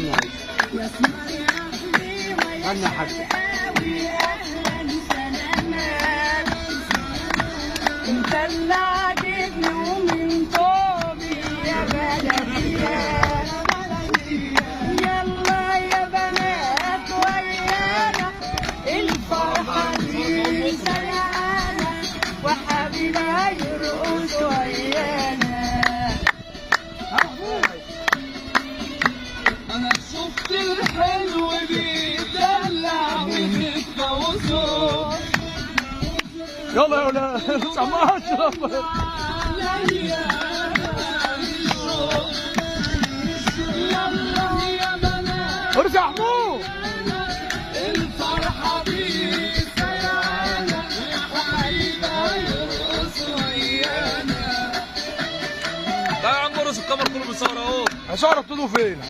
غني يا حاج، غني يا حاج. انت اللي عاجبني ومن طوبي يا بلدي، يلا يا بنات ويانا الفرحة دي سرقانا، وحبيبي هيرقص ويانا. انا شفت الحلو بيدلع بخفة وذوق. يلا يا ولاد سمعت. عليا الشوق، يلا يا بنات ارجع حمود. الفرحة دي سرقانا، وحبيبي هيرقص ويانا. لا يا عم ارقص، الكاميرا كله بيصور اهو. هشعرك طوله فين؟